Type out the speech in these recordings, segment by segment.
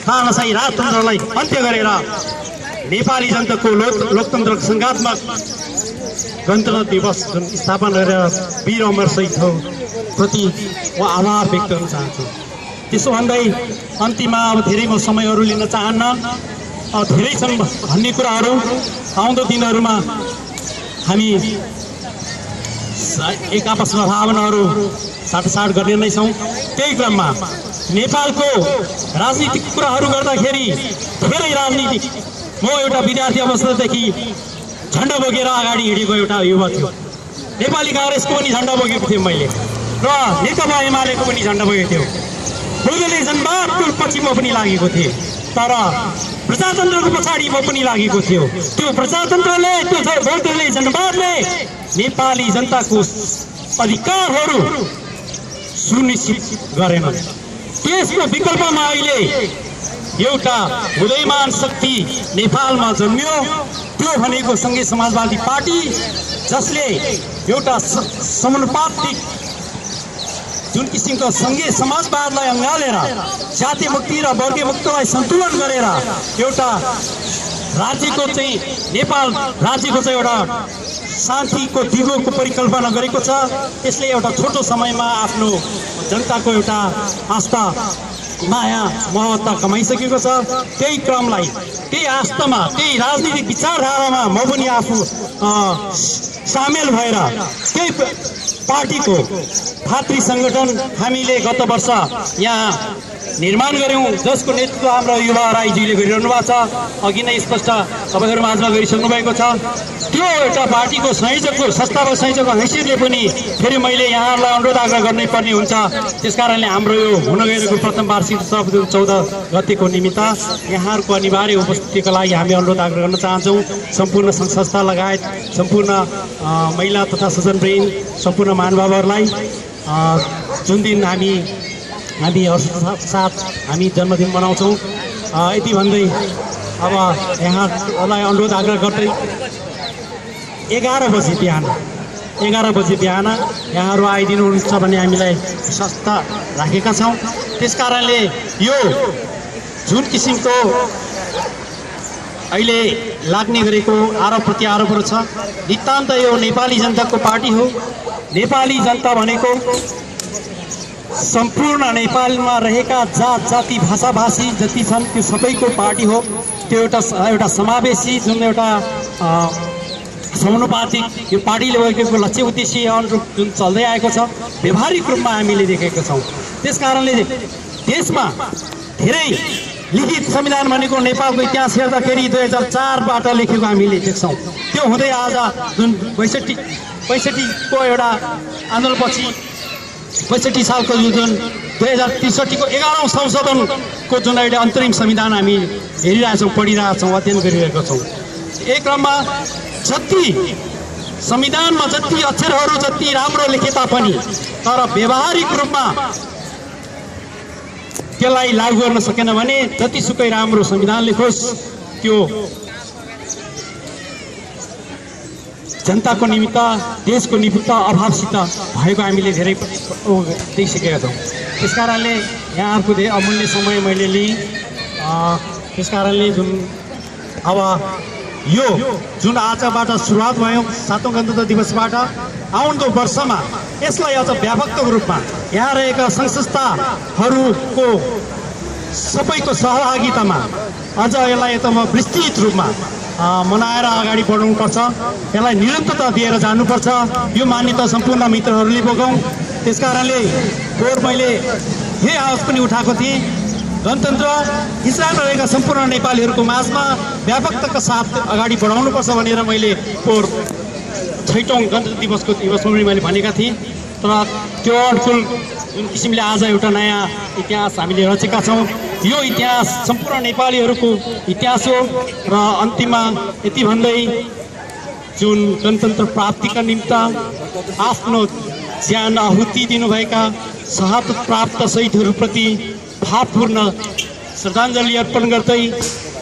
तानाशाही राजतन्त्रलाई अन्त्य गरेर नेपाली जनताको लोकतन्त्रको सङ्घात्मक गणतन्त्र दिवस जुन स्थापना गरेर वीर अमर शहीदको प्रति म आभार व्यक्त गर्न चाहन्छु। त्यसो भन्दै अन्तिममा अब धेरै म समयहरू लिन चाहन्न। धेरै छन् भन्ने कुराहरू आउँदो दिनहरूमा हामी एक आपसमा भावनाहरू साटासाट गर्ने नै छौँ। त्यही क्रममा नेपालको राजनीतिक कुराहरू गर्दाखेरि धेरै राजनीतिक म एउटा विद्यार्थी अवस्थादेखि झन्डा बोकेर अगाडि हिँडेको एउटा युवा थियो। नेपाली काङ्ग्रेसको पनि झन्डा बोकेको थिएँ मैले र नेकपा एमालेको पनि झन्डा बोकेको थियो। बहुदलीय जनवादको पछि म पनि लागेको थिएँ, तर प्रजातन्त्रको पछाडि म पनि लागेको थियो। त्यो प्रजातन्त्रले त्यो बहुदलीय जनवादले नेपाली जनताको अधिकारहरू सुनिश्चित गरेन। त्यसको विकल्पमा अहिले एउटा उदयमान शक्ति नेपालमा जन्मियो। त्यो भनेको सङ्घीय समाजवादी पार्टी, जसले एउटा समानुपातिक जुन किसिमको सङ्घीय समाजवादलाई अँगालेर जातीय मुक्ति र वर्गीय मुक्तिलाई सन्तुलन गरेर एउटा राज्यको चाहिँ नेपाल राज्यको चाहिँ एउटा शान्तिको दिगोको परिकल्पना गरेको छ। यसले एउटा छोटो समयमा आफ्नो जनताको एउटा आस्था माया महत्ता कमाइसकेको छ। त्यही क्रमलाई त्यही आस्थामा त्यही राजनीतिक विचारधारामा म पनि आफू सामेल भएर त्यही पार्टीको भातृ सङ्गठन हामीले गत वर्ष यहाँ निर्माण गर्यौँ, जसको नेतृत्व हाम्रो युवा राईजीले गरिरहनु भएको छ। अघि नै स्पष्ट तपाईँहरू माझमा गरिसक्नु भएको छ। त्यो एउटा पार्टीको संयोजकको संस्थापक संयोजकको हैसियतले पनि फेरि मैले यहाँहरूलाई अनुरोध आग्रह गर्नै पर्ने हुन्छ। त्यसकारणले हाम्रो यो हुन गइरहेको प्रथम वार्षिक उत्सव 14 गतेको निमित्त यहाँहरूको अनिवार्य उपस्थितिको लागि हामी अनुरोध आग्रह गर्न चाहन्छौँ। सम्पूर्ण सङ्घ संस्था लगायत सम्पूर्ण महिला तथा सज्जनवृन्द सम्पूर्ण महानुभावहरूलाई जुन दिन हामीहरूको साथ हामी जन्मदिन मनाउँछौँ। यति भन्दै अब यहाँलाई अनुरोध आग्रह गर्दै 11 बजे बिहान यहाँहरू आइदिनुहुन्छ भन्ने हामीलाई विश्वास राखेका छौँ। त्यसकारणले यो जुन किसिमको अहिले लाग्ने गरेको आरोप प्रत्यारोपहरू छ, नितान्त यो नेपाली जनताको पार्टी हो। नेपाली जनता भनेको सम्पूर्ण नेपालमा रहेका जात जाति भाषा भाषी जति छन् त्यो सबैको पार्टी हो। त्यो एउटा समावेशी जुन एउटा समानुपातिक यो पार्टीले बोकेको लक्ष्य उद्देश्य अनुरूप जुन चल्दै आएको छ, व्यवहारिक रूपमा हामीले देखेका छौँ। त्यसकारणले देशमा धेरै लिखित संविधान भनेको नेपालको इतिहास हेर्दाखेरि 2004बाट लेखेको हामीले देख्छौँ। त्यो हुँदै आज जुन 65को एउटा आन्दोलनपछि 65 सालको जुन 2063को 11औं संशोधनको जुन एउटा अन्तरिम संविधान हामी हेरिरहेछौँ, पढिरहेछौँ, अध्ययन गरिरहेका छौँ। एक क्रममा जति संविधानमा जति अक्षरहरू जति राम्रो लेखे तापनि तर व्यवहारिक रूपमा त्यसलाई लागू गर्न सकेन भने जतिसुकै राम्रो संविधान लेखोस् त्यो जनताको निमित्त देशको निमित्त अभावसित भएको हामीले धेरै देखिसकेका छौँ। त्यसकारणले यहाँहरूको धेरै अमूल्य समय मैले लिएँ। त्यसकारणले जुन अब यो जुन आजबाट सुरुवात भयो 7औं गणतन्त्र दिवसबाट आउँदो वर्षमा यसलाई अझ व्यापक रूपमा यहाँ रहेका सङ्घ संस्थाहरूको सबैको सहभागितामा अझ यसलाई एकदम विस्तृत रूपमा मनाएर अगाडि बढाउनुपर्छ। यसलाई निरन्तरता दिएर जानुपर्छ। यो मान्यता सम्पूर्ण मित्रहरूले बोकौँ। त्यसकारणले पोहोर मैले यही आवाज पनि उठाएको थिएँ, गणतन्त्र इजरायल रहेका सम्पूर्ण नेपालीहरूको माझमा व्यापकताका साथ अगाडि बढाउनुपर्छ भनेर मैले पोहोर 6औं गणतन्त्र दिवसको दिवसमा पनि मैले भनेका थिएँ। तर त्यो अनुकूल जुन किसिमले आज एउटा नयाँ इतिहास हामीले रचेका छौँ, यो इतिहास सम्पूर्ण नेपालीहरूको इतिहास हो। र अन्तिममा यति भन्दै जुन गणतन्त्र प्राप्तिका निमित्त आफ्नो ज्यान आहुति दिनुभएका शहादत प्राप्त शहीदहरूप्रति भावपूर्ण श्रद्धाञ्जली अर्पण गर्दै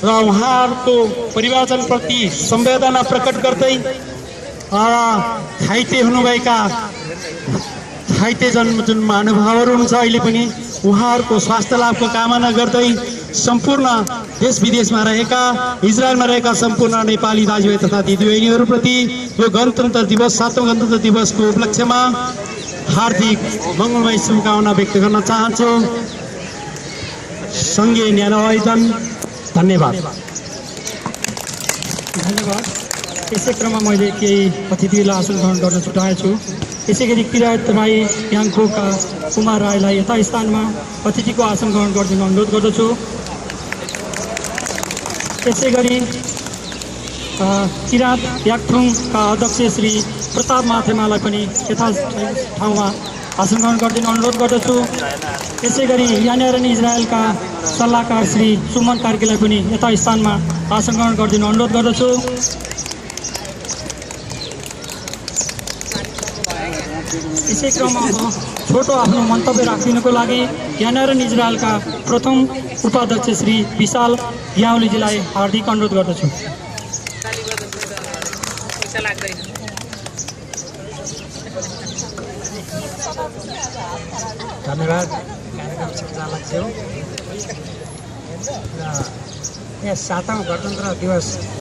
र उहाँहरूको परिवारजनप्रति संवेदना प्रकट गर्दै घाइते हुनुभएका घाइते जुन महानुभावहरू हुनुहुन्छ अहिले पनि उहाँहरूको स्वास्थ्य लाभको कामना गर्दै सम्पूर्ण देश विदेशमा रहेका इजरायलमा रहेका सम्पूर्ण नेपाली दाजुभाइ तथा दिदीबहिनीहरूप्रति यो गणतन्त्र दिवस 7औं गणतन्त्र दिवसको उपलक्ष्यमा हार्दिक मङ्गलमय शुभकामना व्यक्त गर्न चाहन्छु। सँगै न्यानो आयोजन धन्यवाद। धन्यवाद। यसै क्रममा मैले केही अतिथिलाई आसन ग्रहण गर्न छुटाएछु। यसै गरी किरायत राई याङखोका कुमार राईलाई यथा स्थानमा अतिथिको आसन ग्रहण गरिदिन अनुरोध गर्दछु। त्यसै गरी किरात याकथुङका अध्यक्ष श्री प्रताप माथेमालाई पनि यथा ठाउँमा आसन ग्रहण गरिदिन अनुरोध गर्दछु। त्यसै गरी यहाँनिर इजरायलका सल्लाहकार श्री सुमन कार्कीलाई पनि यथा स्थानमा आसन ग्रहण गरिदिन अनुरोध गर्दछु। यसै क्रममा छोटो आफ्नो मन्तव्य राखिदिनको लागि यहाँनिर इजरायलका प्रथम उपाध्यक्ष श्री विशाल ग्याउलीजीलाई हार्दिक अनुरोध गर्दछु। धन्यवाद कार्यक्रम सञ्चालक ज्यू। यहाँ 7औं गणतन्त्र दिवस